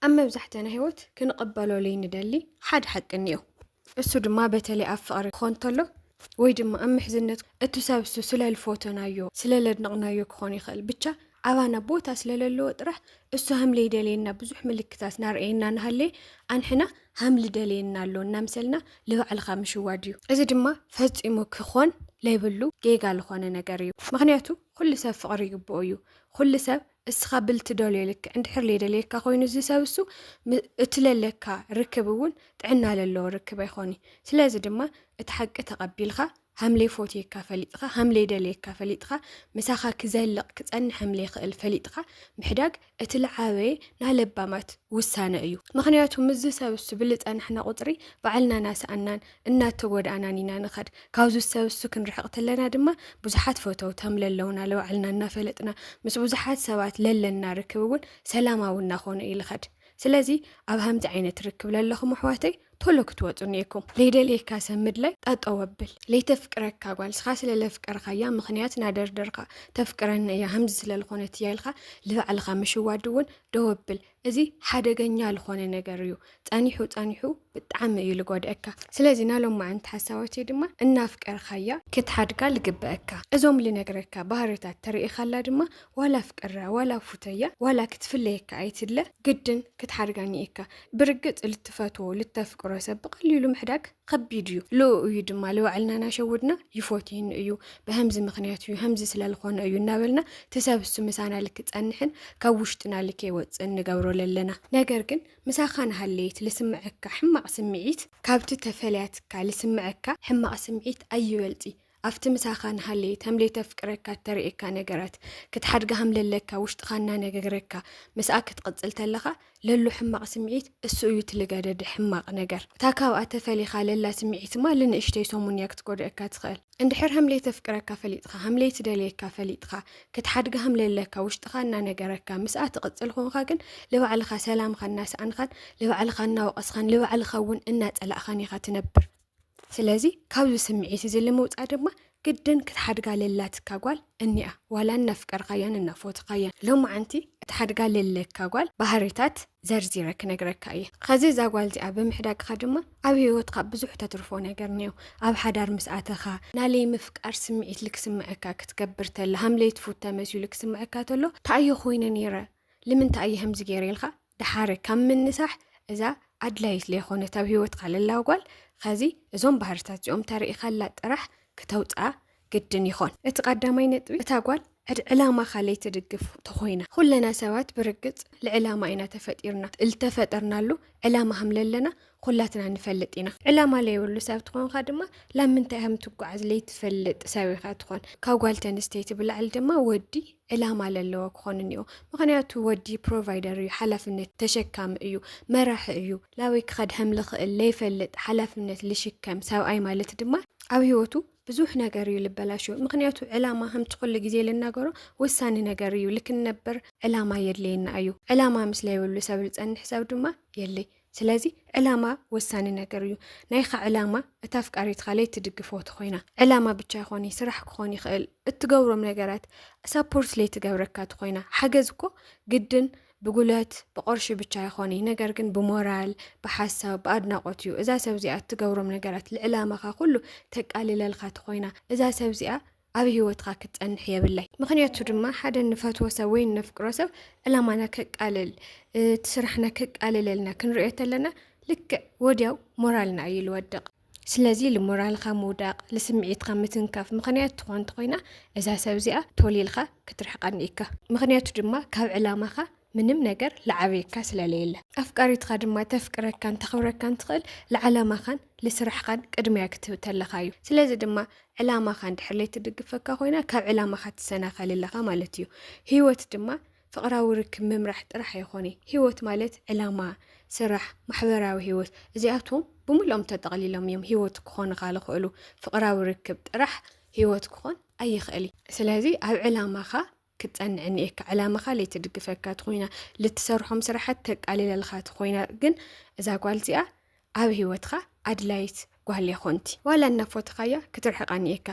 ኣብ መብዛሕትና ህይወት ክንቕበሎ ለይንደሊ ሓደ ሓቂ እኒኦ። እሱ ድማ በተለይ ኣብ ፍቕሪ ክኾን እንተሎ ወይ ድማ ኣብ ምሕዝነት እቲ ሰብ እሱ ስለ ልፎተናዮ፣ ስለ ለድነቕናዮ ክኾን ይኽእል። ብቻ ኣባና ቦታ ስለ ለለዎ ጥራሕ እሱ ሃም ለይደልየና ብዙሕ ምልክታት ናርአየና ንሃለየ ኣንሕና ሃም ልደልየና ኣሎ እናምሰልና ልባዕልኻ ምሽዋድ እዩ። እዚ ድማ ፈጺሙ ክኾን ለይብሉ ጌጋ ልኾነ ነገር እዩ። ምኽንያቱ ኩሉ ሰብ ፍቕሪ ይግብኦ እዩ። ኩሉ ሰብ እስኻ ብልትደልዮ ልክዕ እንድሕር ለይደልየካ ኮይኑ እዚ ሰብ እሱ ም-፣ እቲ ለለካ ርክብ እውን ጥዕና ለለዎ ርክብ ኣይኾኒ። ስለዚ ድማ እቲ ሓቂ ተቐቢልካ ሃም ለይፎትየካ ፈሊጥኻ፣ ሃም ለይደልየካ ፈሊጥኻ፣ ምሳኻ ክዘልቕ ክጸንሕ ሃም ለይኽእል ፈሊጥኻ ምሕዳግ እቲ ልዓበየ ናይ ለባማት ውሳነ እዩ። ምኽንያቱ ምስዚ ሰብ እሱ ብልጸናሕና ቁጽሪ ባዕልና ናሰኣናን እናተጎድኣናን ኢና ንኸድ። ካብዚ ሰብ እሱ ክንርሕቕ ተለና ድማ ብዙሓት ፈተውቲ ሃም ለለውና ለባዕልና እናፈለጥና ምስ ብዙሓት ሰባት ለለና ርክብ እውን ሰላማዊ እናኾነ እዩ ልኸድ። ስለዚ ኣብ ሃምዚ ዓይነት ርክብ ለለኹም ኣሕዋተይ ቶሎ ክትወጹ እኒኤኩም። ለይደልየካ ሰብ ምድላይ ጠጠው ኣብል። ለይተፍቅረካ ጓል ስኻ ስለ ለፍቀርካያ ምኽንያት ናደርደርካ ተፍቅረኒ እያ ሃምዚ ስለ ልኾነት እያ ኢልካ ልባዕልኻ ምሽዋድ እውን ደው ኣብል። እዚ ሓደገኛ ልኾነ ነገር እዩ። ጸኒሑ ጸኒሑ ብጣዕሚ እዩ ልጎድአካ። ስለዚ ናሎማዓንቲ ሓሳባተይ ድማ እናፍቀርካያ ክትሓድጋ ልግበአካ። እዞም ልነግረካ ባህርታት ተርእኻላ ድማ ዋላ ፍቅራ ዋላ ፉተያ ዋላ ክትፍለየካ ኣይትድለ ግድን ክትሓድጋ እኒኤካ። ብርግጽ ልትፈትዎ ልተፍቅሮ ሰብ ብቐሊሉ ምሕዳግ ከቢድ እዩ። ልኡ እዩ ድማ ልባዕልና ናሸውድና ይፎትየኒ እዩ፣ ብሀምዚ ምኽንያት እዩ፣ ሀምዚ ስለ ልኾነ እዩ እናበልና እቲ ሰብ እሱ ምሳና ልክጸንሕን ካብ ውሽጥና ልከይወጽእን ንገብሮ ለለና። ነገር ግን ምሳኻ ንሃለየት ልስምዐካ ሕማቕ ስምዒት ካብቲ ተፈልያትካ ልስምዐካ ሕማቕ ስምዒት ኣይበልጽ። ኣብቲ ምሳኻ ንሃለየት ሀም ለይተፍቅረካ እተርእየካ ነገራት ክትሓድጋ ሀም ለለካ ውሽጥኻ እናነገረካ ምስኣ ክትቕጽል ተለኻ ለሎ ሕማቕ ስምዒት እሱ እዩ እቲ ልገደደ ሕማቕ ነገር። እታ ካብኣ ተፈሊኻ ለላ ስምዒት ድማ ልንእሽተይ ሰሙን እያ ክትጎድአካ ትኽእል። እንድሕር ሀም ለይተፍቅረካ ፈሊጥኻ፣ ሀም ለይትደልየካ ፈሊጥኻ፣ ክትሓድጋ ሀም ለለካ ውሽጥኻ እናነገረካ ምስኣ ትቕጽል ኾንኻ ግን ልባዕልኻ ሰላምኻ እናሰኣንኻን ልባዕልኻ እናወቐስኻን ልባዕልኻ እውን እናጸላእኻን ኢኻ ትነብር። ስለዚ ካብዚ ስምዒት እዚ ልምውጻእ ድማ ግድን ክትሓድጋ ለላትካ ጓል እኒኣ፣ ዋላ እናፍቀርካያን እናፎትኻያን። ሎማዓንቲ ክትሓድጋ ለለካ ጓል ባህርታት ዘርዚረ ክነግረካ እየ። ኸዚ እዛ ጓል እዚኣ ብምሕዳግኻ ድማ ኣብ ህይወትካ ብዙሕ ተትርፎ ነገር እኒኦ። ኣብ ሓዳር ምስ ኣተኻ ናለይ ምፍቃር ስምዒት ልክስምዐካ ክትገብር ተላ፣ ሃም ለይትፉት ተመሲሉ ክስምዐካ ተሎ፣ እንታይ እየ ኮይነ ነይረ? ልምንታይ እየ ከምዚ ገይረ ኢልካ ድሓረ ካብ ምንሳሕ እዛ ኣድላይት ለይኮነት ኣብ ህይወትካ ለላ ጓል፣ ኸዚ እዞም ባህርታት እዚኦም ተርእኻላ ጥራሕ ክተውፅኣ ግድን ይኾን። እቲ ቀዳማይ ነጥቢ፣ እታ ጓል ዕድ-፣ ዕላማኻ ለይትድግፍ ተኾይና። ኩለና ሰባት ብርግጽ ልዕላማ ኢና ተፈጢርና። ልተፈጠርናሉ ዕላማ ከም ለለና ኩላትና ንፈልጥ ኢና። ዕላማ ለይብሉ ሰብ ትኾንካ ድማ ላብ ምንታይ ከም ትጓዓዝ ለይትፈልጥ ሰብ ኢኻ ትኾን። ካብ ጓል ተንስተይቲ ብላዕሊ ድማ ወዲ ዕላማ ለለዎ ክኾን እኒኦ። ምኽንያቱ ወዲ ፕሮቫይደር እዩ፣ ሓላፍነት ተሸካሚ እዩ፣ መራሒ እዩ። ላበይ ክኸድ ከም ልኽእል ለይፈልጥ ሓላፍነት ልሽከም ሰብኣይ ማለት ድማ ኣብ ህይወቱ ብዙሕ ነገር እዩ ልበላሽዮ። ምኽንያቱ ዕላማ ከምቲ ኩሉ ግዜ ልናገሮ ወሳኒ ነገር እዩ። ልክንነብር ዕላማ የድልየና እዩ። ዕላማ ምስ ለይብሉ ሰብ ልጸንሕ ሰብ ድማ የለይ። ስለዚ ዕላማ ወሳኒ ነገር እዩ። ናይኻ ዕላማ እታ ኣፍቃሪትኻ ለይትድግፎ ተኾይና፣ ዕላማ ብቻ ይኾን ስራሕ ክኾን ይኽእል፣ እትገብሮም ነገራት ሳፖርት ለይትገብረካ ተኾይና፣ ሓገዝ እኮ ግድን ብጉልበት ብቕርሺ ብቻ ይኾን፣ ነገር ግን ብሞራል፣ ብሓሳብ፣ ብኣድናቖት እዩ። እዛ ሰብ እዚኣ እትገብሮም ነገራት ልዕላማኻ ኩሉ ተቃልለልካ ተኾይና፣ እዛ ሰብ እዚኣ ኣብ ህይወትካ ክትጸንሕ የብላይ። ምኽንያቱ ድማ ሓደ ንፈትዎ ሰብ ወይ ነፍቅሮ ሰብ ዕላማና ከቃልል፣ እቲ ስራሕና ከቃልለልና ክንሪኦ ተለና ልክዕ ወዲያው ሞራልና እዩ ልወድቕ። ስለዚ ልሞራልካ ምውዳቕ፣ ልስምዒትካ ምትንካፍ ምኽንያት ትኾን ተኾይና እዛ ሰብ እዚኣ ቶሊልካ ክትርሕቓ እኒኢካ። ምኽንያቱ ድማ ካብ ዕላማኻ ምንም ነገር ልዓበየካ ስለለየለ። ኣፍቃሪትካ ድማ ተፍቅረካን ተኽብረካን ትኽእል ልዓላማኻን ልስራሕኻን ቅድሚያ ክትህብ ተለኻ እዩ። ስለዚ ድማ ዕላማኻ እንድሕር ለይትድግፈካ ኮይና ካብ ዕላማኻ ትሰናኸል ኣለኻ ማለት እዩ። ህይወት ድማ ፍቕራዊ ርክብ ምምራሕ ጥራሕ ኣይኾነ። ህይወት ማለት ዕላማ፣ ስራሕ፣ ማሕበራዊ ህይወት እዚኣቶም ብምልኦም ተጠቕሊሎም እዮም ህይወት ክኾኑኻ ልኽእሉ። ፍቕራዊ ርክብ ጥራሕ ህይወት ክኾን ኣይኽእል እዩ። ስለዚ ኣብ ዕላማኻ ክትጸንዕ እኒኤካ። ዕላማኻ ለይትድግፈካ ተኾይና፣ ልትሰርሖም ስራሓት ተቃልለልካ ተኾይና ግን እዛ ጓል እዚኣ ኣብ ህይወትካ ኣድላይት ጓል የኾንቲ። ዋላ እናፎተኻያ ክትርሕቓ እኒኤካ።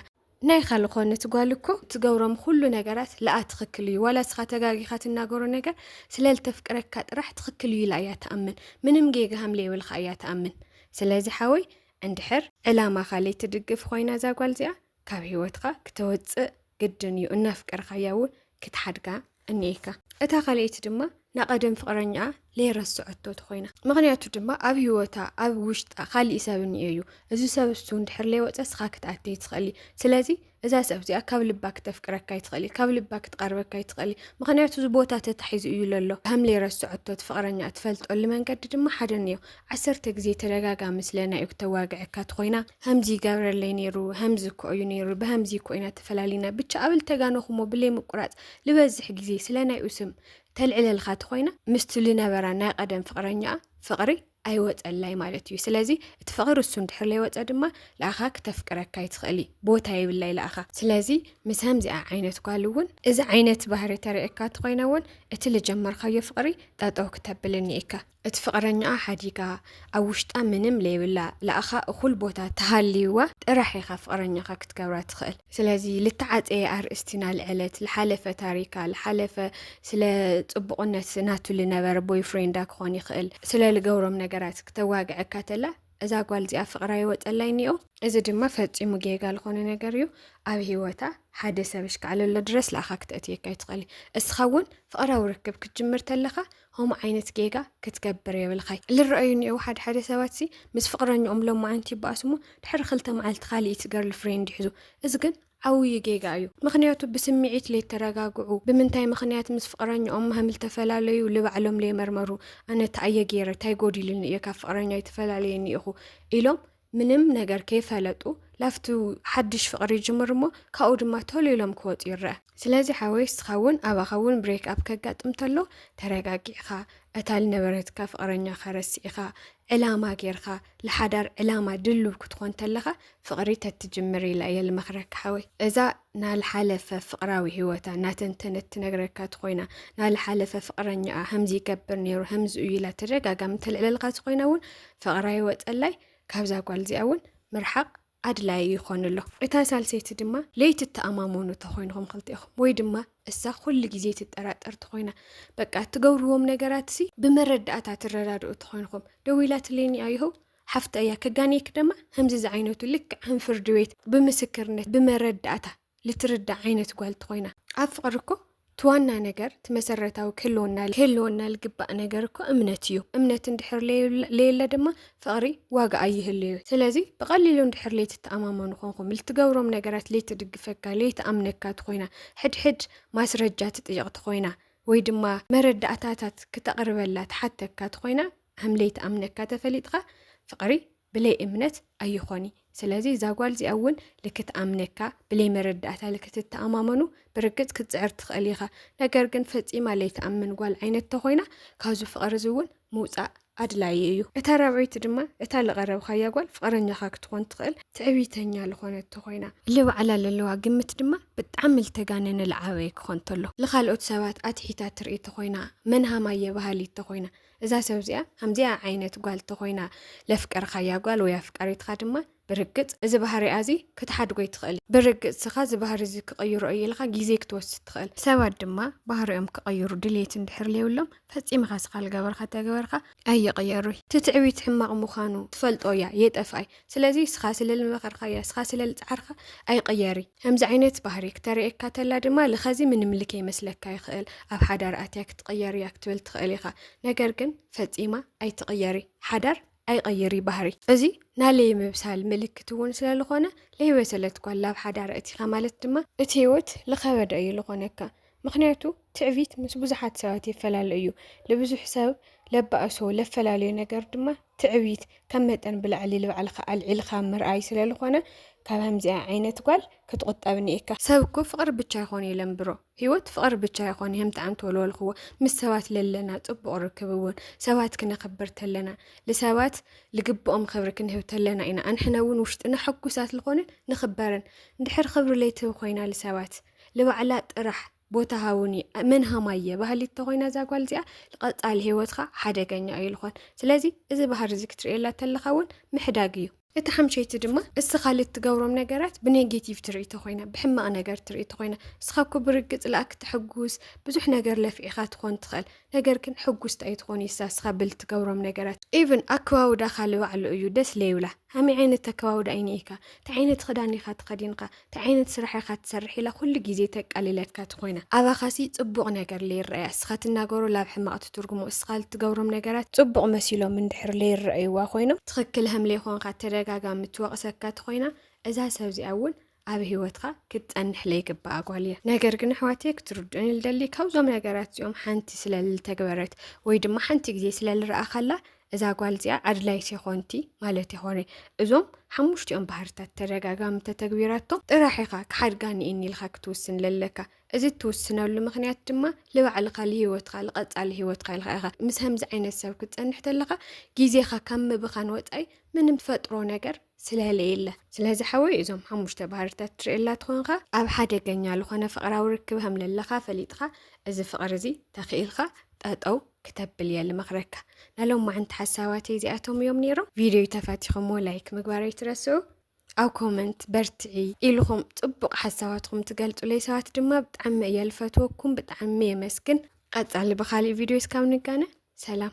ናይ ካልኾነት ጓል እኮ ትገብሮም ኩሉ ነገራት ለኣ ትኽክል እዩ። ዋላ እስኻ ተጋጊኻ ትናገሮ ነገር ስለ ልተፍቅረካ ጥራሕ ትኽክል እዩ ኢላ እያ ትኣምን። ምንም ጌጋ ሃም ለይብልካ እያ ትኣምን። ስለዚ ሓወይ፣ እንድሕር ዕላማኻ ለይትድግፍ ኮይና እዛ ጓል እዚኣ፣ ካብ ህይወትካ ክተወፅእ ግድን እዩ። እናፍቀርካያ እውን ክትሓድጋ እኒኤካ። እታ ካልኣይቲ ድማ ናቐደም ፍቕረኛኣ ለይረስዐቶ ተኾይና። ምኽንያቱ ድማ ኣብ ህይወታ፣ ኣብ ውሽጣ ካሊእ ሰብ እኒኦ እዩ። እዚ ሰብ እሱ እንድሕር ለይወፀ እስኻ ክትኣተይ ትኽእል እዩ። ስለዚ እዛ ሰብ እዚኣ ካብ ልባ ክተፍቅረካ ይትኽእል እዩ፣ ካብ ልባ ክትቐርበካ ይትኽእል እዩ። ምኽንያቱ እዚ ቦታ ተታሒዙ እዩ ለሎ። ከም ለይረስዐቶ እቲ ፍቕረኛ እትፈልጠሉ መንገዲ ድማ ሓደ እኒኦ። ዓሰርተ ግዜ ተደጋጋሚ ስለ ናይኡ ክተዋግዐካ ተኾይና፣ "ከምዚ ይገብረለይ ነይሩ፣ ከምዚ እኮ እዩ ነይሩ፣ ብከምዚ እኮ ኢና ተፈላሊና፣ ብቻ ኣብ ልተጋነኹሞ ብለይ ምቁራፅ ልበዝሕ ግዜ ስለ ናይኡ ስም ተልዕለልካ ተኾይና፣ ምስቲ ልነበራ ናይ ቀደም ፍቕረኛኣ ፍቕሪ ኣይወፀላይ ማለት እዩ። ስለዚ እቲ ፍቕሪ እሱ እንድሕር ለይወፀ ድማ ለኣኻ ክተፍቅረካ ይትኽእል እዩ፣ ቦታ የብላይ ለኣኻ። ስለዚ ምስ ከምዚኣ ዓይነት ጓል እውን እዚ ዓይነት ባህሪ ተርእየካ ተኾይና እውን እቲ ልጀመርካዮ ፍቕሪ ጠጠው ክተብል እኒኤካ። እቲ ፍቕረኛኣ ሓዲጋ ኣብ ውሽጣ ምንም ለይብላ ለኣኻ እኹል ቦታ ተሃልይዋ ጥራሕ ኢኻ ፍቕረኛኻ ክትገብራ ትኽእል። ስለዚ ልተዓፀየ ኣርእስቲ ናልዐለት፣ ልሓለፈ ታሪካ፣ ልሓለፈ ስለ ፅቡቕነት ናቱ ልነበረ ቦይፍሬንዳ ክኾን ይኽእል፣ ስለ ልገብሮም ነገራት ክተዋግዐካ ተላ እዛ ጓል እዚኣ ፍቕራ ይወፀላይ እኒኦ። እዚ ድማ ፈፂሙ ጌጋ ልኾነ ነገር እዩ። ኣብ ህይወታ ሓደ ሰብ እሽካዕለሎ ድረስ ለኣኻ ክተእትየካ ይትኽእል እዩ። እስኻ እውን ፍቕራዊ ርክብ ክትጅምር ተለኻ ከምኡ ዓይነት ጌጋ ክትገብር የብልኻይ። ልረኣዩ እኒኦ ሓደ ሓደ ሰባት ሲ ምስ ፍቕረኛኦም ሎማዓንቲ ይበኣሱ እሞ ድሕሪ ክልተ መዓልቲ ካልኢት ገርል ፍሬንድ ይሕዙ። እዚ ግን ዓብዪ ጌጋ እዩ። ምኽንያቱ ብስምዒት ለይተረጋግዑ፣ ብምንታይ ምኽንያት ምስ ፍቕረኛኦም ከም ልተፈላለዩ ልባዕሎም ለይመርመሩ፣ "ኣነ እንታይ እየ ገይረ፣ እንታይ ጎዲሉኒ እየ ካብ ፍቕረኛይ ተፈላለየ እኒኢኹ?" ኢሎም ምንም ነገር ከይፈለጡ ላፍቲ ሓድሽ ፍቕሪ ይጅምሩ እሞ ካብኡ ድማ ቶሎ ኢሎም ክወፁ ይረአ። ስለዚ ሓወይ፣ እስኻ እውን ኣባኻ እውን ብሬክ ኣፕ ከጋጥም ተሎ ተረጋጊዕኻ፣ እታ ልነበረትካ ፍቕረኛኻ ረሲዕኻ፣ ዕላማ ጌርካ፣ ልሓዳር ዕላማ ድልው ክትኾን ተለኻ ፍቕሪ ተትጅምር ኢላ እየ ልመኽረካ ሓወይ። እዛ ናልሓለፈ ፍቕራዊ ህይወታ ናተንተነት ትነግረካ ተኾይና፣ ናልሓለፈ ፍቕረኛኣ ከምዚ ይገብር ነይሩ፣ ከምዚ እዩ ኢላ ተደጋጋሚ ተልዕለልካ ተኾይና እውን ፍቕራ ይወፀላይ፣ ካብዛ ጓል እዚኣ እውን ምርሓቕ ኣድላዪ ይኾን ኣሎ። እታ ሳልሰይቲ ድማ ለይትተኣማመኑ ተኾይንኹም ክልቲኹም፣ ወይ ድማ እሳ ኩሉ ግዜ ትጠራጠር ተኾይና፣ በቃ ትገብርዎም ነገራት ሲ ብመረዳእታ ትረዳድኡ ተኾይንኹም፣ ደዊላ ትለይኒ ኣይሆ ሓፍተ እያ ከጋኔክ ደማ ከምዚ ዝዓይነቱ ልክዕ ከም ፍርዲ ቤት ብምስክርነት ብመረዳእታ ልትርዳእ ዓይነት ጓል ተኾይና። ኣብ ፍቕሪ እኮ እቲ ዋና ነገር፣ እቲ መሰረታዊ ክህልወና፣ ክህልወና ልግባእ ነገር እኮ እምነት እዩ። እምነት እንድሕር ለየ-፣ ለየለ ድማ ፍቕሪ ዋጋ ኣይህልዮ። ስለዚ ብቐሊሉ እንድሕር ለይትተኣማመኑ ኮንኩም፣ ልትገብሮም ነገራት ለይትድግፈካ፣ ለይትኣምነካ ተኾይና፣ ሕድሕድ ማስረጃ ትጥይቕ ተኾይና፣ ወይ ድማ መረዳእታታት ክተቕርበላ ትሓተካ ተኾይና፣ ከም ለይትኣምነካ ተፈሊጥካ፣ ፍቕሪ ብለይ እምነት ኣይኾኒ። ስለዚ እዛ ጓል እዚኣ እውን ልክትኣምነካ፣ ብለይ መረዳእታ ልክትተኣማመኑ ብርግጽ ክትጽዕር ትኽእል ኢኻ። ነገር ግን ፈጺማ ለይትኣምን ጓል ዓይነት ተኾይና፣ ካብዚ ፍቕሪ እዚ እውን ምውጻእ ኣድላዪ እዩ። እታ ራብዐይቲ ድማ እታ ልቐረብካያ ጓል ፍቕረኛኻ ክትኾን ትኽእል ትዕቢተኛ ልኾነት ተኾይና። ልባዕላ ለለዋ ግምት ድማ ብጣዕሚ ልተጋነነ ልዓበየ ክኾን ተሎ። ልኻልኦት ሰባት ኣትሒታ ትርኢ ተኾይና፣ መን ሃማየ በሃሊት ተኾይና፣ እዛ ሰብ እዚኣ ከምዚኣ ዓይነት ጓል ተኾይና ለፍቀርካያ ጓል ወይ ኣፍቃሪትካ ድማ ብርግጽ እዚ ባህሪኣ እዚ ክትሓድጎ ይትኽእል። ብርግጽ ስኻ እዚ ባህሪ እዚ ክቕይሮ እየ ኢልካ ግዜ ክትወስድ ትኽእል። ሰባት ድማ ባህሪኦም ክቕይሩ ድልየት እንድሕር ለይብሎም ፈጺምኻ ስኻ ልገበርካ ተግበርካ ኣይቕየሩይ። እቲ ትዕቢት ሕማቕ ምዃኑ ትፈልጦ እያ፣ የጠፍኣይ። ስለዚ ስኻ ስለ ልመኸርካያ፣ ስኻ ስለ ልጽዓርካ ኣይቕየሪ። ከምዚ ዓይነት ባህሪ ክተርእየካ ተላ ድማ ልኸዚ ምንም ልከ ይመስለካ ይኽእል። ኣብ ሓዳር ኣትያ ክትቕየር እያ ክትብል ትኽእል ኢኻ። ነገር ግን ፈጺማ ኣይትቕየሪ። ሓዳር ኣይቐይሪ ባህሪ። እዚ ናለይ ምብሳል ምልክት እውን ስለ ዝኾነ ለይበሰለት ጓል ላብ ሓዳር እቲኻ ማለት ድማ እቲ ህይወት ልኸበደ እዩ ልኾነካ። ምኽንያቱ ትዕቢት ምስ ብዙሓት ሰባት ይፈላለ እዩ። ልብዙሕ ሰብ ለባእሶ ለፈላለዮ ነገር ድማ ትዕቢት ከም መጠን ብላዕሊ ልባዕልኻ ኣልዒልኻ ምርኣይ ስለ ልኾነ ካብ ከምዚኣ ዓይነት ጓል ክትቑጠብ እኒኤካ። ሰብ እኮ ፍቕሪ ብቻ ይኾን የለን ብሮ። ህይወት ፍቕሪ ብቻ ይኾን የም ተዓም ተወልወልኽዎ። ምስ ሰባት ለለና ጽቡቕ ርክብ እውን ሰባት ክነኽብር ተለና፣ ልሰባት ልግብኦም ክብሪ ክንህብ ተለና ኢና ኣንሕና እውን ውሽጥና ሕጉሳት ልኾንን ንኽበርን። እንድሕር ክብሪ ለይትህብ ኮይና ልሰባት ልባዕላ ጥራሕ ቦታ ሃቡኒ፣ መን ሃማየ ባህሊት ተኾይና እዛ ጓል እዚኣ ልቐጻሊ ህይወትካ ሓደገኛ እዩ ልኾን። ስለዚ እዚ ባህሪ እዚ ክትርእየላ ተለኻ እውን ምሕዳግ እዩ። እቲ ሓምሸይቲ ድማ እስኻ ልትገብሮም ነገራት ብኔጌቲቭ ትርኢ ተኾይና፣ ብሕማቕ ነገር ትርኢ ተኾይና፣ እስኻ እኮ ብርግጽ ለኣክ ተሕጉስ ብዙሕ ነገር ለፊዕኻ ትኾን ትኽእል፣ ነገር ግን ሕጉስቲ ኣይትኾን ይሳ እስኻ ብልትገብሮም ነገራት። ኢቭን ኣከባውዳኻ ልባዕሉ እዩ ደስ ለይብላ። ሃመይ ዓይነት ኣከባውዳ ኣይኒኢካ፣ እንታይ ዓይነት ክዳን ኢኻ ተኸዲንካ፣ እንታይ ዓይነት ስራሕ ኢኻ ትሰርሕ ኢላ ኩሉ ግዜ ተቃልለካ ትኾይና። ኣባኻሲ ጽቡቕ ነገር ለይረኣያ፣ እስኻ ትናገሮ ላብ ሕማቕ ትትርጉሞ፣ እስኻ ልትገብሮም ነገራት ጽቡቕ መሲሎም እንድሕር ለይረኣይዋ ኮይኖም፣ ትኽክል ሃም ለይኾንካ ተደጋጋሚ ትወቕሰካ ትኾይና፣ እዛ ሰብ እዚኣ እውን ኣብ ህይወትካ ክትጸንሕ ለይግባኣ ጓል እያ። ነገር ግን ኣሕዋተይ ክትርድኡኒ ልደሊ፣ ካብዞም ነገራት እዚኦም ሓንቲ ስለ ልተግበረት ወይ ድማ ሓንቲ ግዜ ስለ ልረኣኻላ እዛ ጓል እዚኣ ኣድላይቲ ኮንቲ ማለት ይኾነ። እዞም ሓሙሽቲኦም ባህርታት ተደጋጋሚ ተተግቢራቶም ጥራሕ ኢኻ ክሓድጋኒ እኒ ኢልካ ክትውስን ለለካ። እዚ እትውስነሉ ምኽንያት ድማ ልባዕልኻ ልህይወትካ ልቐጻሊ ህይወትካ ኢልካ ኢኻ። ምስ ከምዚ ዓይነት ሰብ ክትጸንሕ ተለኻ ግዜኻ ካብ ምብኻን ወጻኢ ምንም ትፈጥሮ ነገር ስለለየለ። ስለዚ ሓወይ እዞም ሓሙሽተ ባህርታት ትርእየላ ትኾንካ ኣብ ሓደገኛ ልኾነ ፍቕራዊ ርክብ ከም ለለኻ ፈሊጥኻ እዚ ፍቕሪ እዚ ተኽኢልካ ጠጠው ክተብል እየ ልመኽረካ። ናሎም ማዕንቲ ሓሳባተይ እዚኣቶም እዮም ነይሮም። ቪድዮ ተፈቲኹሞ ላይክ ምግባር ኣይትረስዑ። ኣብ ኮመንት በርትዒ ኢልኹም ጽቡቕ ሓሳባትኩም ትገልጹለይ ሰባት ድማ ብጣዕሚ እየ ልፈትወኩም፣ ብጣዕሚ የመስግን። ቀጻሊ ብኻሊእ ቪድዮ እስካብ ንጋነ ሰላም።